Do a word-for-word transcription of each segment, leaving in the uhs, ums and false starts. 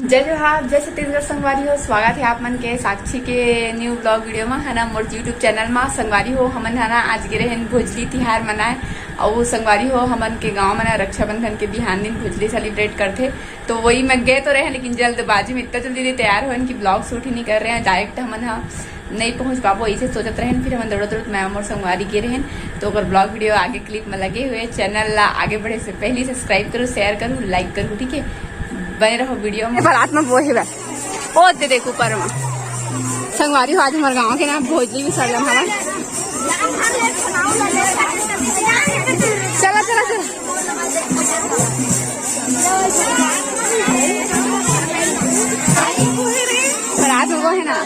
जय जोहार, जय छत्तीसगढ़ संगवारी हो। स्वागत है आप मन के साक्षी के न्यू ब्लॉग वीडियो में, है ना, मोर YouTube चैनल में। संगवारी हो, हमन, है ना, आज गे रहेन भोजली तिहार मनाए, और संगवारी हो, हमन के गांव में ना रक्षाबंधन के बिहान दिन भोजली सेलिब्रेट करथे। तो वही मैं गए तो रहे, लेकिन जल्दबाजी में इतना जल्दी नहीं तैयार होएन कि ब्लॉग शूट ही नहीं कर रहे हैं। डायरेक्ट हमन हा नहीं पहुंच पाबो, इसे सोचत रहेन। फिर हमन दौड़त दौड़त मैं मोर संगवारी गे रहेन। तो अगर ब्लॉग वीडियो आगे क्लिप में लगे हुए, चैनल ला आगे बढ़े से पहले सब्सक्राइब करो, शेयर करो, लाइक करो, ठीक है? बने रहो वीडियो में। बारात में वो है बा। ओ दे देख ऊपर में। संगवारी हो, आज हमारे गांव के ना भोजली विसर्जन हवा। चला, चला, चला। रात में वो है ना।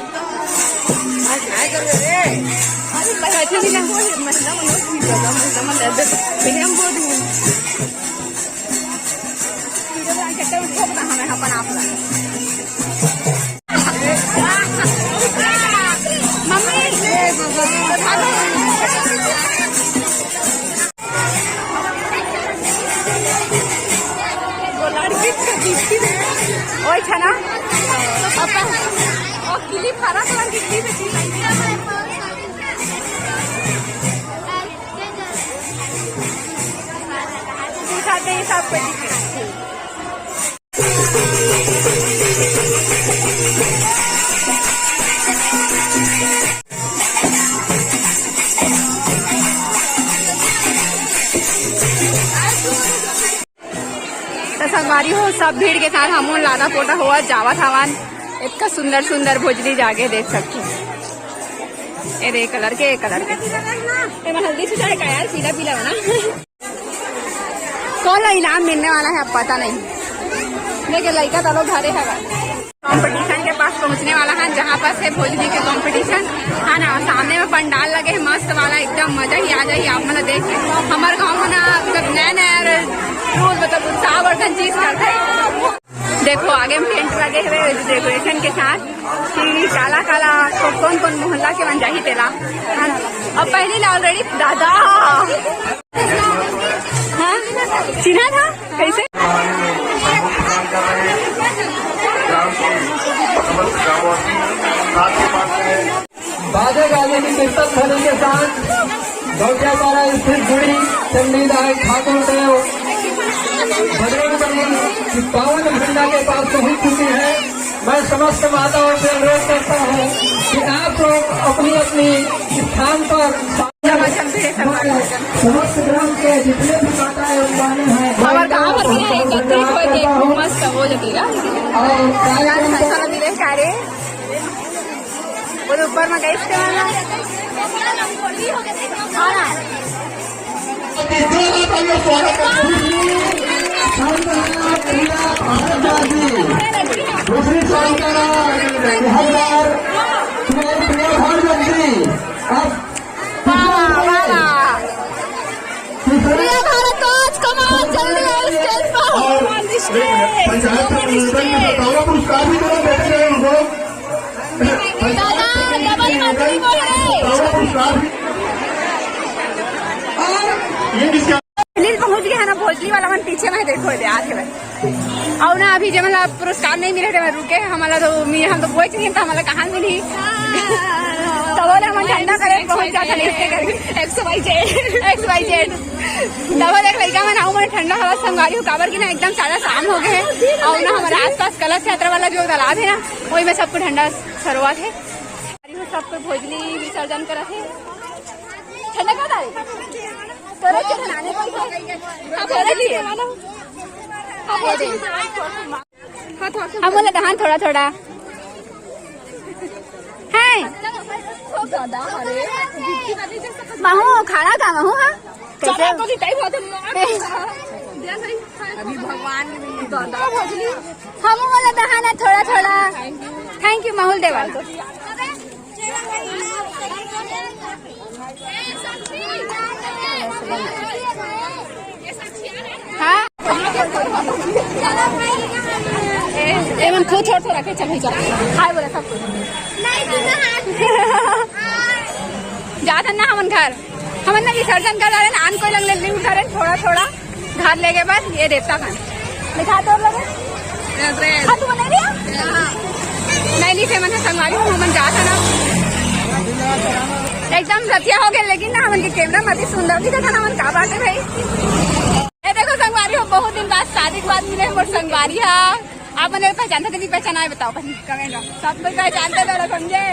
अच्छा, नहीं ना, वो है, महिला मन लोग भी ज्यादा, महिला मन ज्यादा। पहले हम बोल दूँ। वीडियो बना के ठोक ना हमें अपन आप ला। मम्मी, वो लड़की के बीच में। ओए छना। पापा। और क्लिप हरा कलर की क्लिप है। दिखाते हैं सबको। तो संगवारी हो, सब भीड़ के साथ हमन लादा पोटा होवत जावत हवन। इतना सुंदर सुंदर भोजली जागे देख सकते। ये रे कलर के, ये कलर के। ये में हल्दी से का यार, पीला पीला बना। कौन ला इनाम मिलने वाला है, अब पता नहीं। लेकिन लड़का तो लोग घरे है। कंपटीशन के पास पहुंचने वाला है, जहाँ पर से भोजली के कंपटीशन है ना। सामने में पंडाल लगे है मस्त वाला, एकदम मजा ही आ जाए आप मन देख के। हमारे गाँव में ना, मतलब, नया नया रूल, मतलब, उत्साह वर्धन चीज करते हैं। देखो, आगे में टेंट लगे हुए डेकोरेशन के साथ कि काला काला को कौन कौन मोहल्ला के मन जाही तेला, है ना? अब पहली ला ऑलरेडी दादा, हाँ, चिन्हा था कैसे? बाजे गाजे की कीर्तन ध्वनि के साथ गौटियापारा स्थित गुड़ी चंडीदाय ठाकुर देव बजरंग बली की पावन झंडा के पास पहुंच चुकी है। मैं समस्त माताओं से अनुरोध करता हूं कि आप लोग अपनी अपनी स्थान पर समस्त ग्राम के जितने भी माताएं और बहनें हैं, हमारे गांव भर में एकत्रित होके मस्त हो जाती है। और कार्यक्रम का वो ऊपर में गैस के वाला। हाँ। दूसरी साल का बिहार, प्रिया भारत जी। अब वाह, वाह, वाह। प्रिया भारद्वाज, come on, जल्दी आओ स्टेज पर। और पंचायत से निवेदन है, ताला पुरस्कार भी करो, बैठे रहे उनको। दादा, डबल मंत्री बोल रहे। ताला पुरस्कार भी। और ये किसका? नील पहुंच गए है ना, भोजली वाला मन पीछे में देखो, दे आके भाई। और ना अभी जब मतलब पुरस्कार नहीं मिले थे, मैं रुके हैं, हमारा तो मी-, हम तो बोल चुके हैं, तो हमारा कहाँ मिली? तो बोले हम ठंडा करे पहुंच जाता नहीं, इसके करके। X Y Z. X Y Z. तब वो देख लड़का मन आऊ मन ठंडा हवा संगवारी हो, काबर की ना एकदम सारा शाम हो गए हैं। और ना हमारे आसपास कलश यात्रा वाला जो तालाब है ना, वही में सबको ठंडा सरवा थे। सबको भोजली विसर्जन करा थे। ठंडा का तारीख? करो के बनाने को। हाँ, बोले दी। हाँ, बोले दी। हम बोले धान थोड़ा थोड़ा। है। महू, खाना का महू, हाँ? कैसे? अभी भगवान। हम बोले धान है थोड़ा थोड़ा। थैंक यू, माहौल देवा। हाँ। ए, ए, मन खुद थोड़ा थोड़ा के चल, चल। हाय बोला सबको। जात हन ना हमन घर। हमन ना विसर्जन कर डारे ना, आन कोई लंग ले लिंग करे थोड़ा थोड़ा। घर लेके बस ये देवता खान। दिखा तो लोग। हाँ, तू बना रही है? भाई, हमन जात हन ना, एकदम रतिया हो गए, लेकिन ना हमन के कैमरा मती सुंदर दिखत हन, हमन का बात है भाई। ये देखो संगवारी हो, बहुत दिन बाद, शादी के बाद मिले मोर संगवारी हा। आप मन पहचानते नहीं पहचाना है, बताओ भाई कमेंट में। सब कोई पहचानते तो समझे।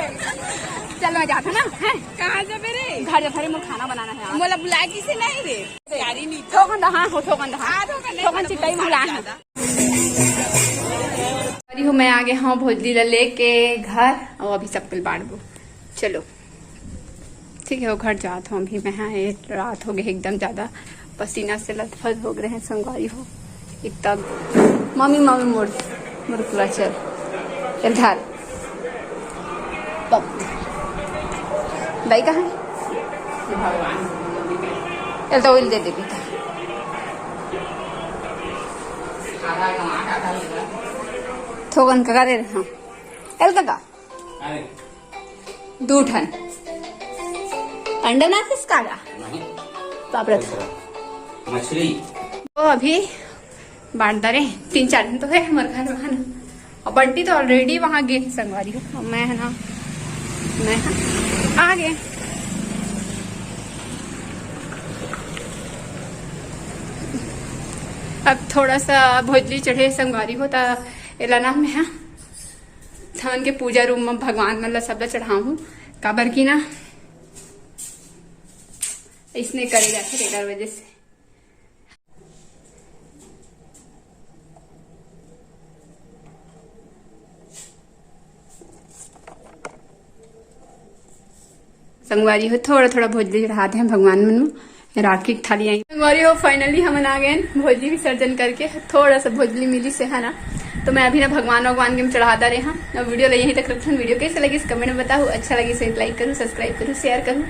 चल मैं जाता ना, हैं? कहाँ जाबे रे? घर जा, अरे मोर खाना बनाना है। मोला बुलाए किसे नहीं रे? तैयारी नहीं। ठोकन दहा, हो ठोकन दहा। हाँ, ठोकन दहा। ठोकन चिट्टाई बुलाए हैं। अरे हो, मैं आ गए हूँ भोजली ला लेके घर, और अभी सबके बांटबो। चलो ठीक है, वो घर जात हूँ अभी मैं। हाँ, ये रात हो गई एकदम ज्यादा, पसीना से लथपथ हो गए हैं संगवारी हो। इतना मम्मी मम्मी मोर मोर पूरा चल चल धार। पप दाई कहाँ है? चल तो oil दे दे बेटा। थोकन का दे रहे हाँ। चल का दू ठन अंडा ना किस कागा। बाप रे। मछली। वो अभी बांट डारे। तीन चार दिन तो है हमारे घर में, है ना। और बंटी तो already वहां गए हैं संगवारी हो। और मैं है ना, मैं है, आ गए। अब थोड़ा सा भोजली चढ़े संगवारी हो, ता एला ना मैं, हाँ, थान के पूजा रूम में भगवान मन ला सब ला चढ़ाऊं, काबर की ना इसने करे जाथे, तेकर वजह से। संगवारी हो, थोड़ा थोड़ा भोजली चढ़ात हे भगवान मन में। राखी के थाली आई। संगवारी हो, finally हमन आ गए भोजली विसर्जन करके। थोड़ा सा भोजली मिली से, है ना, तो मैं अभी ना भगवान भगवान के चढ़ाता रहे हाँ। अब वीडियो ला यहीं तक रखथन। वीडियो कैसे लगी कमेंट में बताओ, अच्छा लगी से लाइक करूँ, सब्सक्राइब करूँ, शेयर करूँ,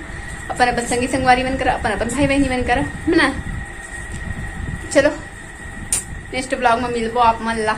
अपन अपन संगी संगवारी मन करा, अपन अपन भाई बहनी मन करा, है ना। चलो नेक्स्ट ब्लॉग में मिलबो आप मन ला।